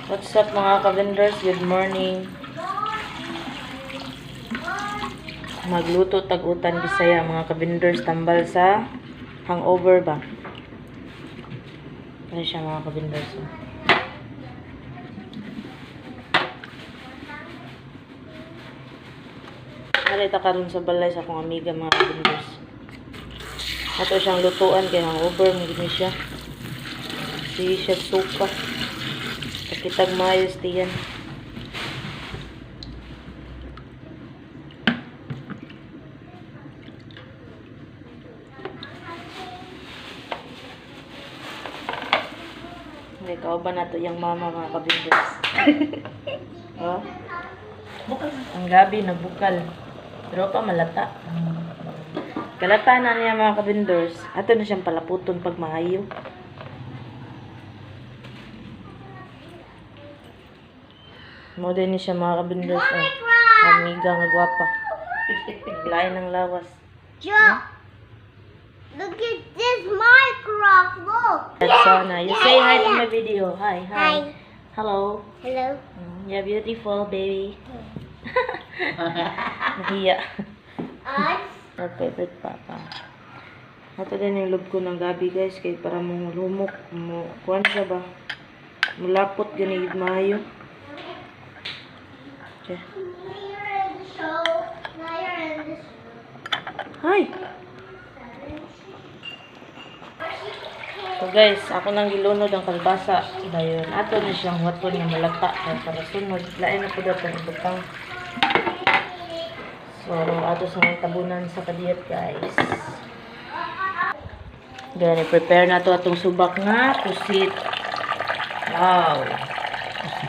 What's up, mga ka-vendors? Good morning. Magluto tag-utan Bisaya, mga ka-vendors, tambal sa hangover ba? Ano siya, mga ka-vendors? Oh. Ari ta karon sa balay sa akong amiga, mga ka-vendors. Ato siyang lutuan kay hangover man gini siya. Sige siya suka. Pakitag maayos tiyan. May kauban na to yung mama, mga kabinders. Oh? Ang gabi nabukal. Pero pa malata. Kalata na niya, mga kabinders. Ato na siyang palaputon pag maayo. Mo din ni siya, mga kabinders. Oh. Amiga nga gwapa. Lain ng lawas. Joe, look at this Minecraft. Look. That's Sana. You say hi to my video. Hi, hi. Hi. Hello. Hello. You're beautiful, baby. Nahiya. Us. Our favorite papa. Ato din yung loob ko ng gabi, guys, kay para mo lumok mo kuan siya ba? Mulapot gani gid maayo. Okay. You're in the show. Now you're in the show. Hi. So guys, ako nang gilunod ang kalbasa. Dayon ato na siyang huwaton nga malata kay para sunod lain na pud atong ibutang. So ato sa mga tabunan sa kadiyot, guys. Gani prepare na to atong subak nga pusit. Wow.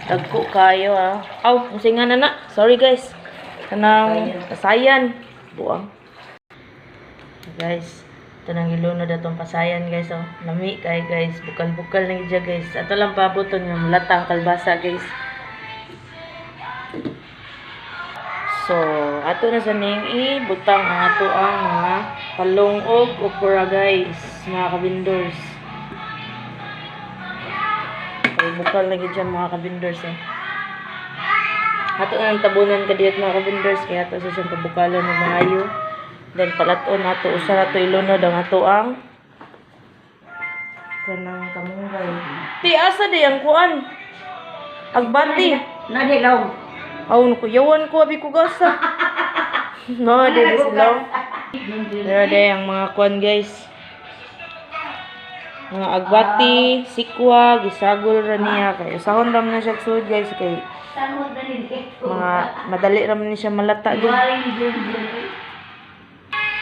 Dagko kayo ah. Aw, musingan na na. Sorry, guys. Kanang pasayan. Buang. Guys, ito nang gilunod atong pasayan, guys, oh. Lami kay, guys. Bukal-bukal na gid, guys. Ato lang pabuton nga mulata ang kalbasa, guys. So, ato na sa ning ibutang ang ato ang mga talong og okra, guys, mga kabindors. Kay bukal na gid siya, mga kabindors, eh. Ato na ang tabunan kadiyot, mga kabindors, kaya ato sa siyang pabukalon og maayo. Then palaton nato usa na to ilunod ang ato ang kanang kamunggay. Ti asa di ang kuan? Agbati. Nadilaw. Aw ko yawan ko abi ko gasa. No, di di sila. Pero di ang mga kuan, guys. Mga agbati, sikwa, gisagol ra niya kay usahon ra man na siya sud, guys, kay mga madali ra man ni siya malata gyud.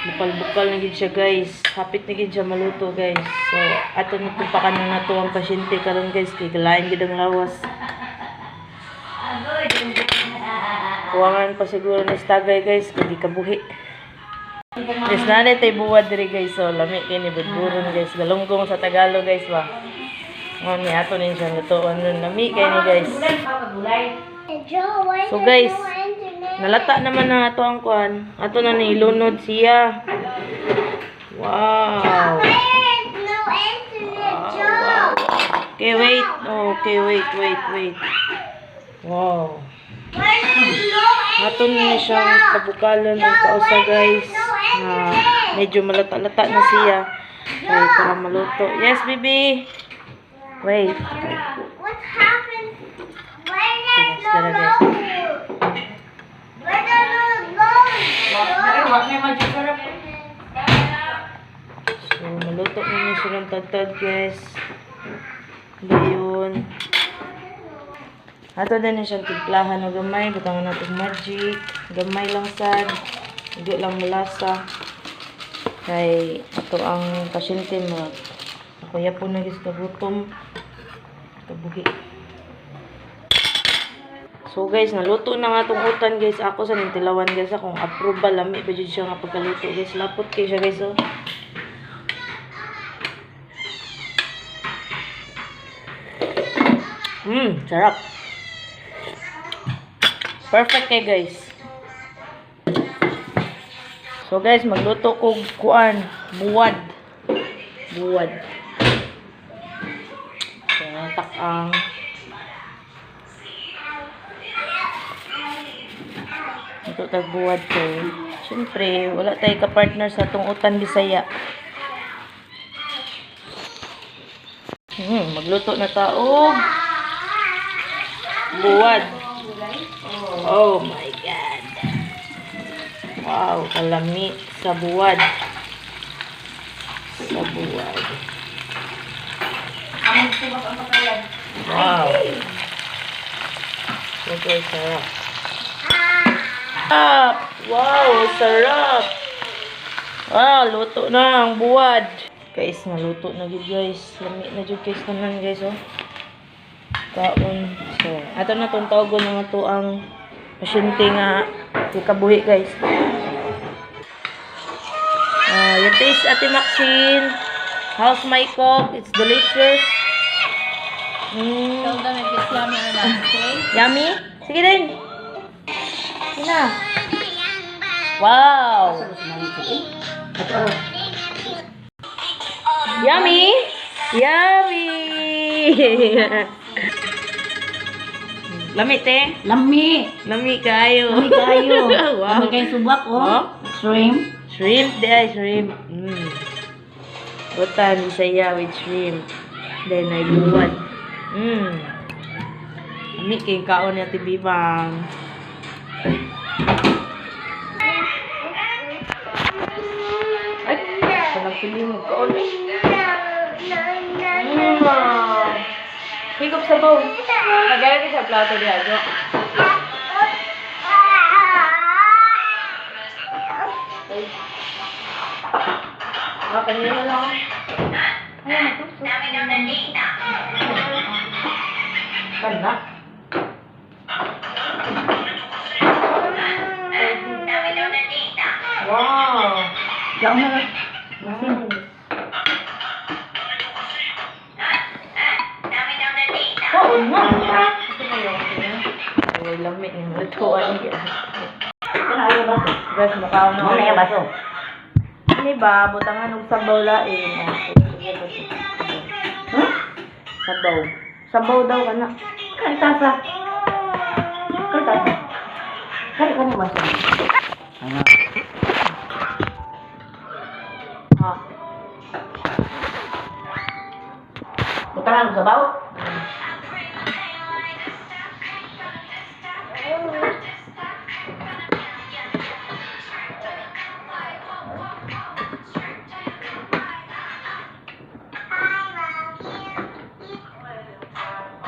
Bukal-bukal na gid siya, guys. Hapit na gid siya maluto, guys. So ato na tupakan na nato ang pasyente karon, guys, kay galain gid ang lawas. Kuwangan pa siguro ni stagay, guys, kay di kabuhi. Yes, nanay tay buwad diri, guys. So lami kay ni budburon, guys. Galunggong sa Tagalog, guys ba. Ngon ni ato nin siya lutoon nun. Lami kay ni, guys. Joe, why So, there's guys, no internet? nalata naman na ato ang kuan. Ato na ni ilunod siya. Wow. Why there's no internet, Joe? Okay, wait. Okay, wait, wait, wait. Wow. Why there's no Ato na siyang pabukalan ng kausa, guys. Na medyo malata-lata na siya. Kaya para maluto. Yes, baby. Wait. What happened? Why there's no Tara, guys. load? Why there's no load? Wa may magic. So, maluto na niya siya ng tagtag, guys. Dayon. Ato din na siyang timplahan og gamay. Butangan natin magic. Gamay lang sad. Hindi lang malasa. Kay ato ang pasyente mo. Kuya po na guys kagutom. Kabuhi. So guys, naluto na nga itong utan, guys. Ako sa nintilawan, guys. Akong approval, lami pa jud siya nga pagkaluto, guys. Lapot kay siya, guys, oh. Sarap. Perfect kay, guys. So guys, magluto ko kuan, buwad. Buwad. So, tak ang Ito tagbuwad kay. Siyempre, wala tayo ka-partner sa atong utan Bisaya. Magluto na taog. Buwad. Oh my God. Wow, kalami sa buwad. Sa buwad. Wow. Okay, sarap. Sarap! Wow, sarap! Ah, luto na ang buwad. Guys, naluto na gyud, guys. Lami na jud guys tanan, guys, oh. Kaon. So, ato na tong tawagon nga to ang pasyente nga ikabuhi, guys. Ah, you taste, Ate Maxine. How's my cook? It's delicious. Tell them if it's yummy or not, okay? Yummy? Sige din. Sige na. Wow. Yummy? Yummy! Lami, te. Lami! Lami kayo. Lami kayo. Wow. Lami kayo subak, oh. Oh? Shrimp. Shrimp, de ay, shrimp. Butan, Bisaya with shrimp. Then, ay buwan. Lami kay kaon ni Ate Bibang. Ay, kanang pili mo kaon eh. Higop sa bowl. Magaya sa plato diha, Jo. Ah, kanina na lang. Kana. Wow. Yaw na lang. Nice. Oo nga. Ito ba yung Ay, lami yung lutuan niya. Ano ayaw baso? Guys, mukha na. Ano ayaw baso? Ano ba? Butangan og sabaw lain. Hmm? Sabaw. Sabaw daw kana. Kartasa. Kartasa. Kari kani baso. Ano? Ah. Butangan ko sabaw?